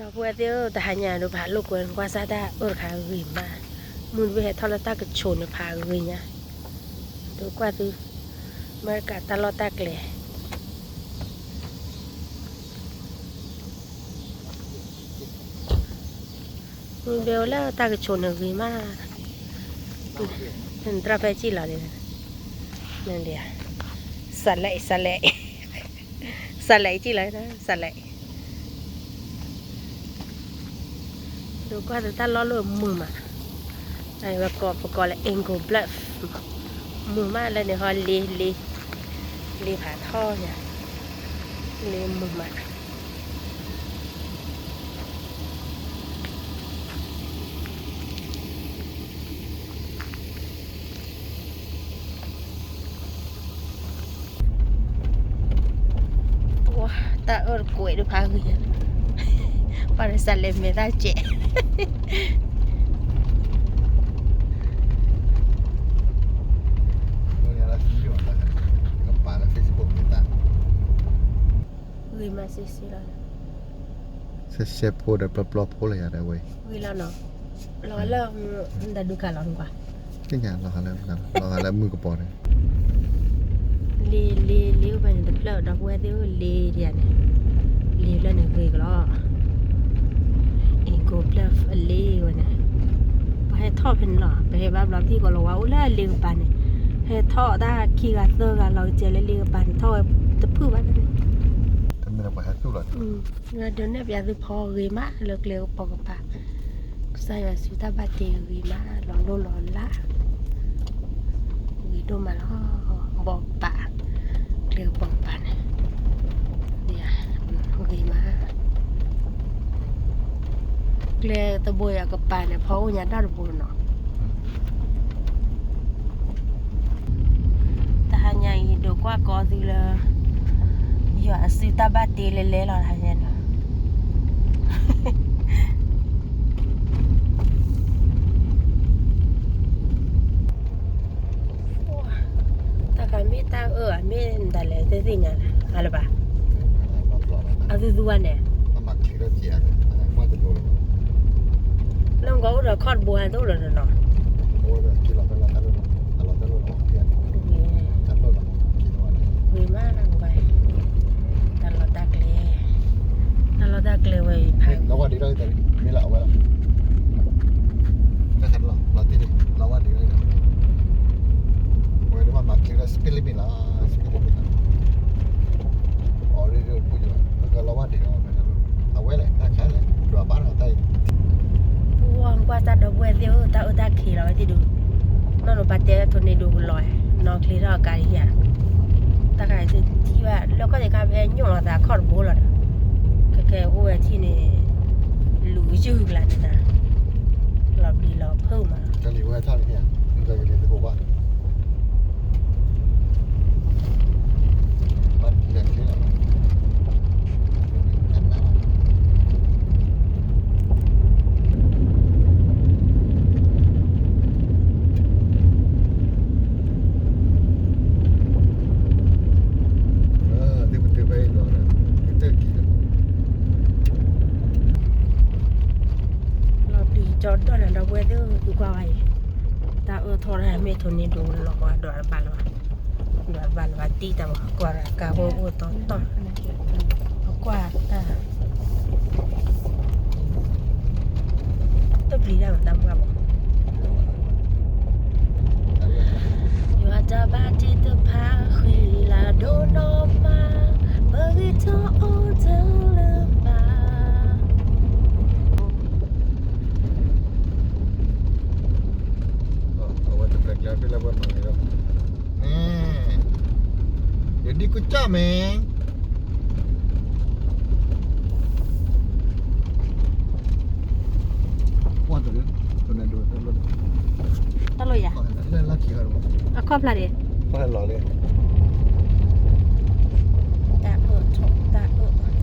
ဒီပုၢ်ဝဲၢ်သ့ၣ်ဧၢ, တဟါညါဒိးဖးလိာ်ကွဲ ကွၢ်စၢ်တၢ်အၢၣ်တခါဂ့ၤမး, မုၢ်တဘ့ၣ်ဟဲထီၣ်လၢတၢ်ကဆိးန့ၣ်ဖးဂ့ၤညါ, ဒိးကွၢ်သု, အမဲရကၤတၢ်လီၢ်တၢ်ကျဲ မ့ၢ်ဘဲအိၣ်လၢတၢ်ကဆိးန့ၣ်ဂ့ၤမး, သရၣ်ဖဲကံၣ်လီၤလံ, စးလဲး စးလဲး, စးလဲးကံၣ်လီၤ, စးလဲး, ဒိးကွၢ်သုတၢ်လီၢ်လၢမုာ်မး, ဝဲကိးပကိးလၢ Eagle Bluff, မုာ်မးလၢန့ၣ်ဟီလ့, လ့, လ့ဖးထီညါ, လ့မုာ်မး တၢ်အၢၣ်တကွဲးဒိၣ်ဖးဂ့ၤ, ပှၤတစးလဲၤမဲာ်တၢ်စဲး, ဂ့ၤမးစ့စ့လီၤ, စဲစဲဖိဒီးပျီပျီဖိလၢယၤဒၣ်ဝဲ, ဂ့ၤလီၤနီၤ, လီၤလၢ တၢ်ဒုးကးလီၤနကွၢ်, သ့ၣ်ညါလီၤဂာ်လၢ လီၤဂာ်လၢမုၢ်ကပီၤန့ၣ်, လ့ လ့ လ့အိၣ်ဖဲန့ၣ်တဖျၢၣ် ဒီပုၢ်ဝဲၢ်သ့ၣ်ဧၢ, လ့ဒ်ယၤန့ၣ်, လ့ဖျၢၣ်န့ၣ်ဂ့ၤကလီၤ, Eagle Bluff အလ့ဝဲန့ၣ်, ပှၤဟဲထီၣ်ဖဲန့ၣ်လီၤ, ပဟဲဘၣ်ဘျီပထံၣ်ကီးလီၤဝဲအိၣ်လၢအလ့ကပၤန့ၣ်, ဟဲထီၣ်တၢ်ခံဂၤသၢဂၤလီၤကစဲးလၢလ့ကပၤန့ၣ် ထီၣ်ဝဲတဖုၣ်ဘၣ်န့ၣ်, တမ့ၢ်လၢပှၤဟဲသူၣ်လီၤ, ဒိးနဲၣ်ပျးသုဖီဂ့ၤမးလၢကျဲကပိာ်ကပၤ, ကစၢ်ယွၤစုတၢ်ဘၣ်တ့ဂ့ၤမး လီၤလိၢ်လီၤလး, ဂ့ၤဒိၣ်မးလီၤ, ဘီပာ်, ကျဲကပိာ်ကပၤန့ၣ်, ဂ့ၤမး, ကျဲတဘိယၤကပၤန့ၣ် ဖီအိၣ်ညါဒီတဘိနီၤ, တဟါညါအံၤ ဒိးကွၢ်ကီသုလၢ ယွၤအစုတၢ်ဘၣ်တ့လဲၤလဲၤလီၤတဟါညါန့ၣ်, တၢ်ခါမ့ၢ်တၢ်အၢၣ် အမ့ၢ်ဒၣ်လဲာ်တသ့ၣ်ညါလၢၤဘၣ်, အသူသူဝဲန့ၣ်, လၢမကီၢ်အိၣ်ဒီးခီၣ်တဘိဟဲတအိၣ်လၢၤနီၤ, ဂ့ၤမး, တၢ်လီၢ်တၢ်ကျဲ, တၢ်လီၢ်တၢ်ကျဲဝဲအံၤဖး, လီၤဝဲဒံးလီၤ, မ့ၢ်လၢအဝဲလီၤ, လီၤတံၢ်လီၤဝဲဒံးလီၤ, အဝဲဒၣ်မၤက့ၤလၢ speed limit လီၤ, speed limit လီၤ, already ပူၤလီၤ, လီၤဝဲဒံးလီၤ, အဝဲလဲၣ် တၢ်ခါလဲၣ် ဒွးဘၣ်တၢ်အံၤ, ပှၤကွၢ်တၢ်ဒီပုၢ်ဝဲၢ်သ့ၣ်ဧၢ, တၢ်အၢတၢ်ခံးလီၤဝဲသ့ၣ်ဒုး, နီၢ်နီၢ်ပာ်တဲ tornado ကလီၤ, နီၢ်ချ့ထီၣ်အကါဒံးဧါ, တၢ်ခါအံၤထံၣ်ဘၣ် လၢခီၣ်ထံးခါဖဲညိၣ်လီၤသးခီၣ်တဘိလီၤဒီး, ခဲခဲအိၣ်ဝဲထံၣ်န့ၣ် လူၤယုၢ်ကလါန့ၣ်နၤ, လီၤပျံၤလီၤဖုးမး, လီၤပျံၤကၠီဒီၣ်နၤဒီပုၢ်ဝဲၢ်သ့ၣ် သုကွၢ်ဝဲအံၤ, တၢ်အၢထီၣ်တၢ်မ့ၢ် tornado လီၤဝဲဒွးတဘၣ်လၢၤဘၣ်, ဒွးတဘၣ်လၢၤဘၣ်တံၢ်တၢ်ဘၣ် ကွၢ်ကါဖိအိၣ်တီတီ, ကွၢ်တၢ် တပျံၤတၢ်မတၤမုၢ်ဘၣ်, ယွၤတၢ်ဘၣ်တ့တဖၣ်ဃံလၤဒိၣ်နီၢ်မး, ပဂံၢ်ထီၣ်အီၣ်တလၢဘၣ်. အဝဲတဖျဲးကျဲဖဲလၢပှၤမၤဂ့ၤဒီး, မ့ၢ်, ယဒ်ကူစၢ်မ့ၢ် တၢ်လိၣ်ယၤ, အခီၣ်ဖျါဒံး, တၢ်အၢၣ်ထီၣ်, တၢ်အၢၣ်,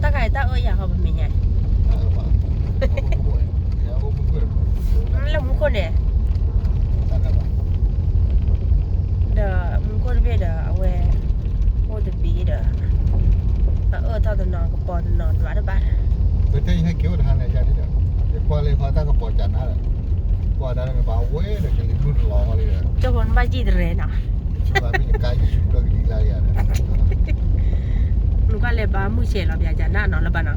တၢ်ခါအံၤတၢ်အၢၣ်ယၤဟီပမဲာ်ညါ, လၢမူခိၣ်န့ၣ်, ဒီးမူခိၣ်တဘ့ၣ်ဒီး အဝဲအိၣ်တဘ့ၣ်ဒီး အအၢၣ်ထီၣ်တနီၤ ကပီၤတနီၤ ဒွးတဘၣ်လၢၤ. တဲယဟဲက့ၤအိၣ်တဟါန့ၣ်ယၤန့ၣ်ဒီး ယကွၢ်လၢဃီတၢ်ကပီၤကနၤဒီး ကွၢ်ဒၣ်လၢနဘၣ်ဝဲဒီးကလံၤမုၢ်တလီၤဃီလံဒီး ကၠီဘီနဘၣ်ယံာ်တရဲနီၤ နကွၢ်လဲၤဘါမုၢ်ဆဲးလီၤ ပျၢ်ကနၣ်နီၤလၢဘၣ်နီၤ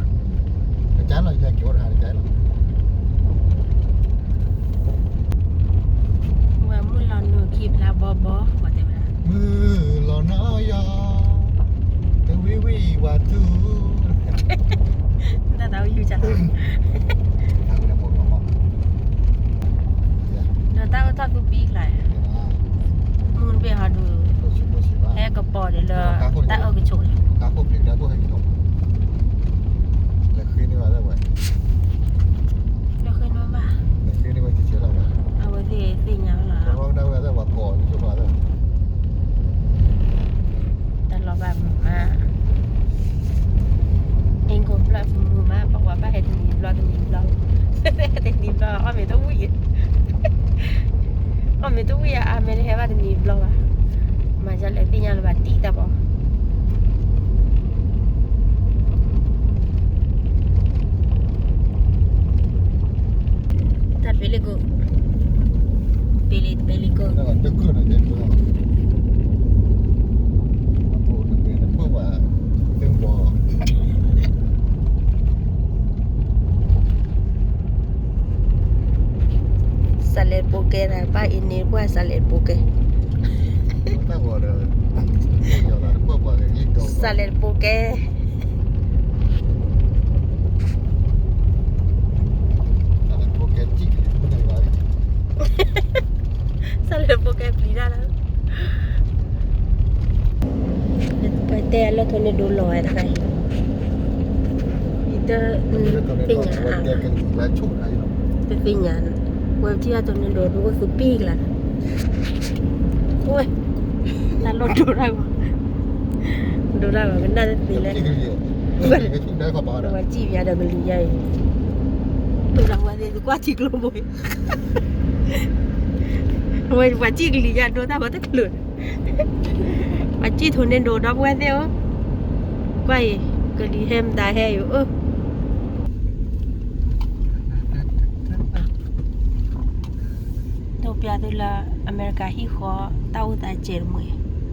ကနၣ်လီၤ ယဟဲက့ၤအိၣ်တဟါန့ၣ်ကနၣ်လီၤ ဝဲမုၢ်လီၤနုာ်ခံဖျါဘီဘီ ပှၤတဲဝဲဒၣ် မုၢ်လီၤနီၤယီၤ တဝံၤဝံၤဝၤထူ တၢ်သးဝံၣ်ယူၢ်ကလီၤ ဒီးတၢ်အိၣ်ထီၣ်သူပံကျါ မုၢ်တဘ့ၣ်ဟီဒုး ဟဲကပီၤဒံးလၢ တၢ်အၢၣ်ကဆိးလီၤ လဲၤဃ့န့ၢ်ဘၣ် အဝဲသ့ၣ်သ့ၣ်ညါလီၤ တၢ်လီၤဘၣ်မုာ်မး အ့ၣ်ကိၣ်ဖျၢၣ်မုာ်မး ပှၤဘၣ်ဟဲတနံၤဘျီတနံၤဘျီ တနံၤဘျီ အီၣ်မ့ၤတဝံၣ် အီၣ်မ့ၤတဝံၣ်အါမ့ၢ်တဟဲဘၣ်တနံၤဘျီဘၣ် မၤယလဲၤသ့ၣ်ညါလၢၤဘၣ်တံၢ်တၢ်ဘီ တၢ်ဖဲလ့ၣ်ကိၣ် ဖဲလ့ၣ် ဖဲလ့ၣ်ကိၣ် စးလဲၤပိကဲနၤ ဘၣ်အံၤန့ၣ် ပှၤစးလဲၤပိကဲ စးလဲၤပိကဲ စးလဲၤပိကဲပျံၤတၢ်လီၤ ပတဲလၢထိးန့ၢ်ဒိလီၤဝဲတခါအံၤ ယတသ့ၣ်ညါအါ တသ့ၣ်ညါ ဝဲထံၣ်အထိးန့ၢ်ဒိဒိအိၣ်သူပံကျါ ဝဲ တၢ်လီၢ်ဒိတၢ်ဂီၤ ဒိတၢ်ဂီၤကနၣ်တသ့လဲၣ် ပှၤစံၣ်ပျါဒီးကလုာ်ယါအံၤ တိၢ်လၢဝဲသ့ၣ်သူကွၢ်ထံကျိဘိအံၤ ဝဲပှၤစံၣ်ကလံၤယါဒိတၢ်ဂီၤတချုး ပှၤစံၣ်ထိးန့ၢ်ဒိဒီပုၢ်ဝဲၢ်သ့ၣ်ဧၢ ကွၢ်အံၤ ကလံၤဟဲမတၤဟဲအံၤဧၢ ဒိးပျးသုလၢအမဲရကၤဟံၣ်ဃီ တၢ်အိၣ်သးစဲးတမှဲၤ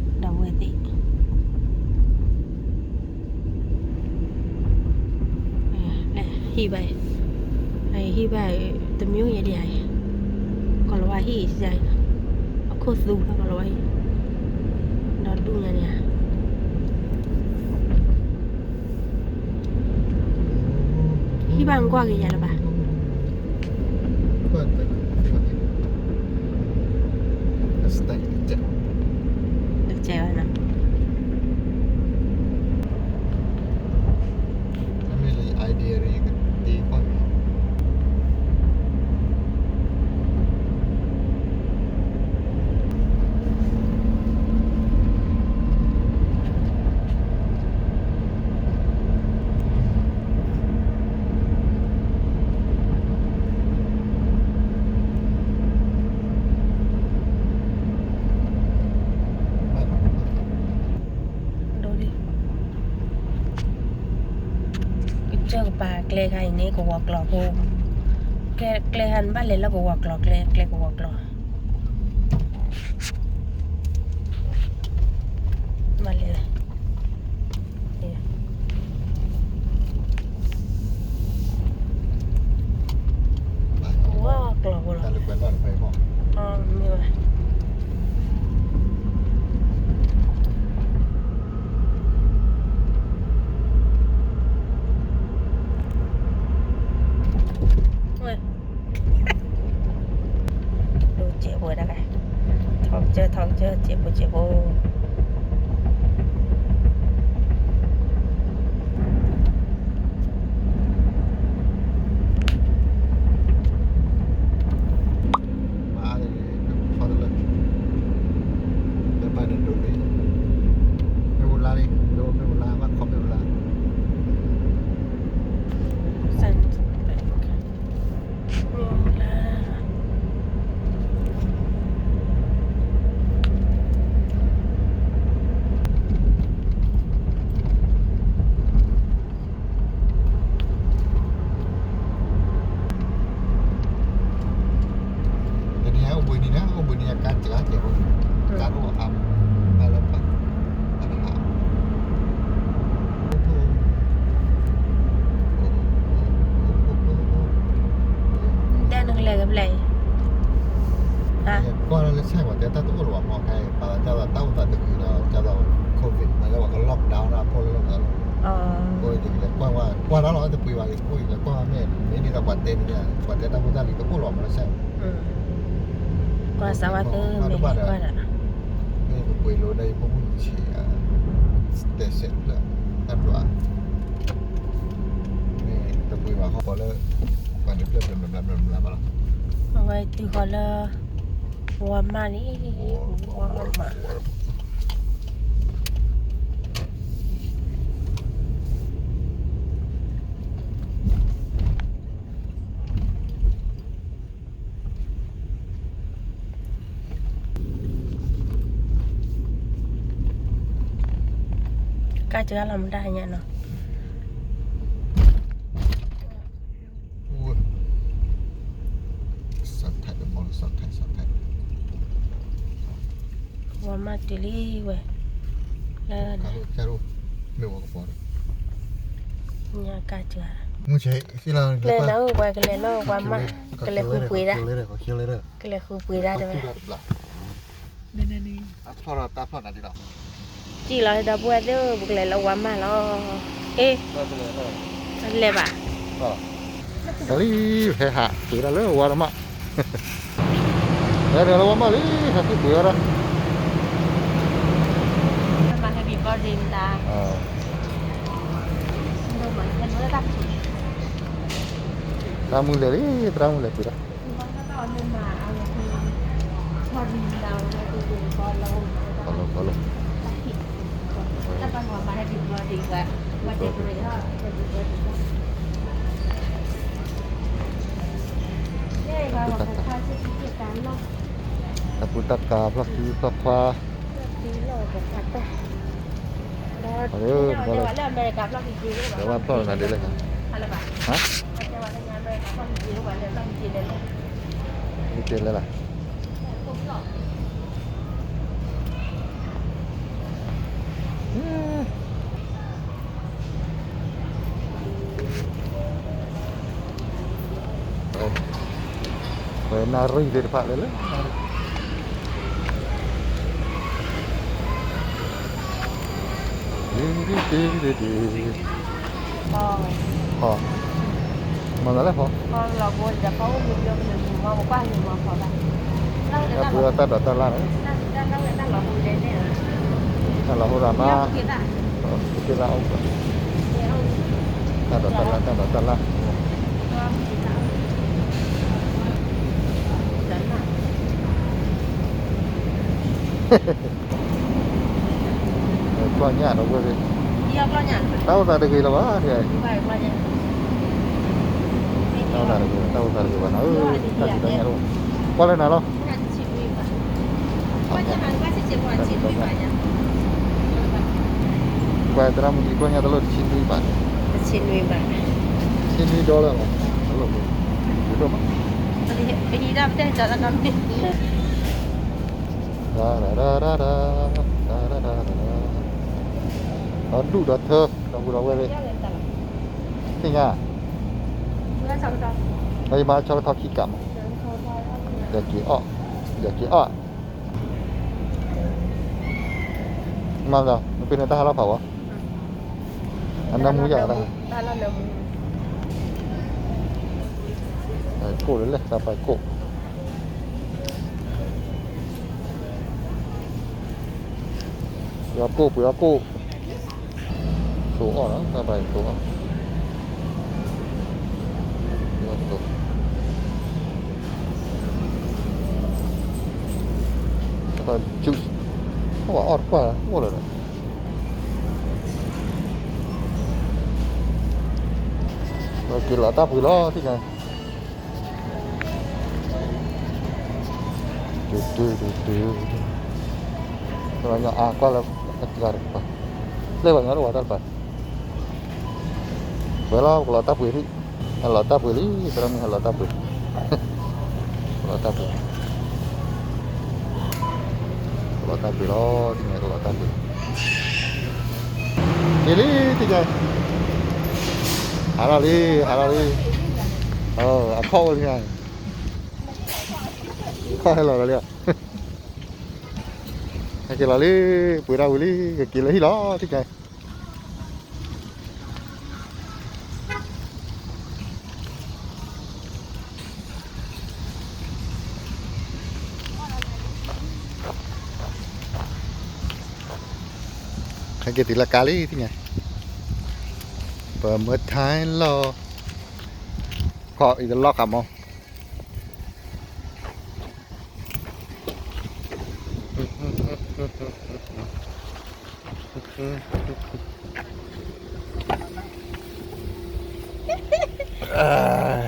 ဒီပုၢ်ဝဲၢ်သ့ၣ် ဟံၣ်ဘၣ်အံၤ ဟံၣ်ဘၣ်အံၤ တမံၤယဲဒံးဧါအံၤ ကီၢ်လီၤဝါဟံၣ်အံၤ အခိၣ်သူလၢကီၢ်လီၤဝါဟံၣ် ဒီးဒူၣ်ညါန့ၣ်ဧါ ဟံၣ်ဘၣ်ကွၢ်က့ၤယၤလၢၤဘၣ် တကဲးဘၣ်နီၤ မ့ၢ်လၢ idea ရကတ့ကွၢ်က့ၤ ဒိၣ်ဒံး ကစၢၢ်ကပၤကျဲခါအံၤန့ၣ် ကဝီၤကျီၤဖိ ကျဲခါန့ၣ်ဘၣ်လဲၤလၢကဝီၤကျီၤ ကျဲ ကျဲကဝီၤကျီၤ ဘၣ်လဲၤလၢ ကဝီၤကျီၤဖိလီၤ မ့ၢ်ဘၣ် ဒိၣ်စဲးဖိတဂၤ ထီကစၢၢ် ထီကစၢၢ် စဲးဖိ စဲးဖိ မၤအါတဂ့ၤ ခီတလၢ လၢပၢ်န့ၣ်ဒိၣ်သ့ မ့ၢ်ဝိလါလံ ဒိၣ်မ့ၢ်ဝိလါ ဘၣ်ခီမ့ၢ်ဝိလါ မ့ၢ်ဝိလါ Central Bank တၢ်တအိၣ်လၢၤဘၣ်မ့ၢ်ခဲအံၤ ပှၤလၢတၢ်အိၣ်သးတဂ့ၤဒီး ကၢ်သိး COVID မ့ၢ်လၢပှၤက lockdown ဒၣ်အဖီလာ်လၢပှၤလီၤ. အဃိန့ၣ် ယကလဲၤကွၢ်ဝဲ ကွၢ်တၢ်လီၤ တပှ့ၤဘၣ် ယကအိၣ် ယလဲၤကွၢ်ဝဲမ့ၢ် မ့ၢ်ဒ်သိးပှၤတဲန့ၣ် ပှၤတဲတၢ်ဖိတၢ်လံၤတအိၣ်လၢၤဘၣ်မ့ၢ်စဲး ကွၢ်စးဝါသ့ မ့ၢ်ကွၢ်ဒၣ် မ့ၢ်ပပှ့ၤလိာ်ဒီး ယဖိမုၣ်ဆံး တဲစဲးလၢ တၢ်ဘျီ မ့ၢ်တပှ့ၤဘၣ်ဃီပှၤလၢ ပှၤန့ၣ်ဘျဲၣ်ဘျဲၣ်ဘျဲၣ်ဘျဲၣ်ဘျဲၣ်ဘၣ်လီၤ. အဝဲတုၤဃီၤလၢ ဝါမၢ်န့ၣ် ဝါမၢ် ကၢ်စှၤလီၤမတၤညါနီၤ ဝါမၢ်တုၤလံဝဲ လၢ မ့ၢ်ဝဲကပီၤ ညါကၢ်စှၤ ကျဲနၤအိၣ်ပှၤကလဲၤလၢဝါမၢ် ကလဲၤဃုပှ့ၤဒၣ် ကလဲၤဃုပှ့ၤဒၣ်တဲဝဲ ဖျီၣ်ဒီးတၢ်ဖျီၣ်နၤဒ်လီၤ စံၣ်လီၤဒီပုၢ်ဝဲၢ်သ့ၣ် ပကလဲၤလၢဝါမၢ်လီၤ အ့ လဲၤဘၣ် တၢ်လံ ဟဲဟးက့ၤဒၣ်လၢဝါမၢ် ဟဲဒၣ်လၢဝါမၢ်လံ ဟဲဃုပှ့ၤဝဲဒၣ် သရၣ်မုၣ်လဲၤလံ သရၣ်မုၣ်လဲၤပှ့ၤဒၣ် ခီလီၤ ခီလီၤ တၢ်ပူၤတၢ်ကၤ တၢ်ပူၤတၢ်ကၤ ဖျီၣ်ခံဖျီၣ်ခွါ အၢ တၢ်ဖျီၣ်နၤဒ်လဲၣ် ဟါ ဒ်လဲၣ်လၢ ဝဲနၣ်ရံၣ်သ့ၣ်တဖၣ်လဲၣ်လၢ မၤသးလဲၣ်ဖီ တၢ်ပှ့ၤတၢ်ဒိးတၢ်လၢ်န့ၣ် တၢ်လီၤဟိရၤမး ပက့သၣ်အိၣ် တၢ်ဒိးတၢ်လၢ် တၢ်ဒိးတၢ်လၢ် ကျီၢ်ညၣ်ဒီးဝဲၢ်သ့ၣ် တၢ်အိၣ်သးတဂ့ၤလၢၤဘၣ် တၢ်အိၣ်သးတဂ့ၤ တၢ်အိၣ်သးတဂ့ၤဘၣ်နၤ တၢ်ဒိးတၢ်ညၣ်တအိၣ် ကွၢ်လၢနၤလီၤ ကွၢ်သရၣ်မုၣ်က့ၤကျီၢ်ညၣ်တလိၣ်တဆံနွံဘၣ် တဆံနွံဘၣ် တဆံနွံဒီလၢဘၣ် တလိၣ် တလိၣ်ဘၣ် ပဟံးဒၣ်ပတဲတၢ်တၢ်နီတမံၤ ဒီးဒူၣ်ဒီးထၢ ဒီပုၢ်ဒီဝဲၢ်သ့ၣ် သ့ၣ်ညါ ယမၤဆီကထီခံကးမး ယက့ၤအီၣ် ယက့ၤအီၣ် မၤသး နပ့ၤန့ၣ်တၢ်ဟးလီၤဖးဝဲ အနၢမူယၤတၢ် ကိၣ်လၢလဲၣ် တၢ်ပာ်ကိၣ် ပှ့ၤအီၣ်ကိၣ် ပှ့ၤအီၣ်ကိၣ် သိအီၣ်လီၤ တၢ်ပာ်သိအီၣ် ပှ့ၤအီၣ်ကိၣ် တၢ်ပာ် juice ပှၤအီၣ်တကွၢ်အိၣ်လၢၤဒီး ပက့ၤလီၤတၢ်ပှ့ၤလီၤ ထံၣ်ညါ တုတုတုတု သရၣ်မုၣ်အါကွၢ်လၢအကျါတကပၤ လၢပှၤညီတအိၣ်ဝဲတၢ်တပၤ ဝဲလီၤ ပကလီၤတၢ်ပှ့ၤထံၣ် ဟဲလီၤတၢ်ပှ့ၤလံ သရၣ်မုၣ်ဟဲလီၤတၢ်ပှ့ၤ ကလီၤတၢ်ပှ့ၤ ကလီၤတၢ်ပှ့ၤလီၤ ထံၣ်ညါကလီၤတၢ်ပှ့ၤ က့ၤလံ ထံၣ်ညါ ဟးထီၣ်လံ ဟးထီၣ်လံ အခီၣ်အိၣ်လံ ခီၣ်ဟဲလီၤလီၤလံ အခီၣ် ဟဲက့ၤလီၤလံ, ပှ့ၤဒၣ်ဝံၤလံ, ကက့ၤလၢဟံၣ်လီၤ သ့ၣ်ညါ. ဟဲက့ၤတုၤလၢကါလံ သ့ၣ်ညါ, ပမ့ၢ်ထဲလီၤ, ခီအံၤတလီၢ်ခါမး ဟ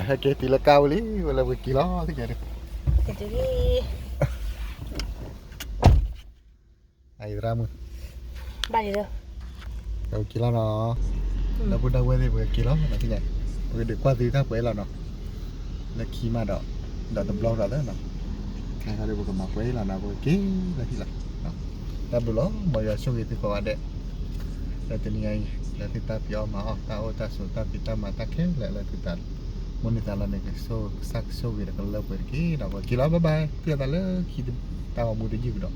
ဲက့ၤတုၤလၢကါဝံၤလံ, ဝဲလၢပက့ၤလီၤ သ့ၣ်ညါ, က့ၤတုၤလံ အံၤသရၣ်မုၣ်, ဘၣ်လံလၢ, ပက့ၤလီၤနီၤ, လၢပဒၣ်ဝဲသ့ၣ် ပကက့ၤလီၤနီၤ, ပကဒုးကွၢ်သုတၢ်ပှဲၤလီၤနီၤ, လၢခံမးဒီး, ဒီးတဘျီဒီးလၢနီၤ, ခဲခါဒီးပကမၤပှဲၤလီၤနီၤ, ပကက့ၤလၢဟံၣ်လီၤ. တၢ်ဘျုးလီၤ, မ်ယွၤဆိၣ်ဂ့ၤသုကိးဂၤဒဲး လၢတနံၤအံၤ လၢသုတၢ်ဖံးအီၣ်မၤအီၣ် တၢ်အိၣ်တၢ်ဆိး တၢ်ဖံးတၢ်မၤ တၢ်ခဲလၢာ်လၢသုတၢ်မိၣ်န့ၢ်သးလီန့ၣ် ကစၢ်ကဆိၣ်ဂ့ၤဒီးကလၢပှဲၤတက့ၢ်နီၤ, ပကက့ၤလီၤ bye bye, ပျဲသးလၢခံတၢ်ဂီၤမူတယုၢ်ကဒီး.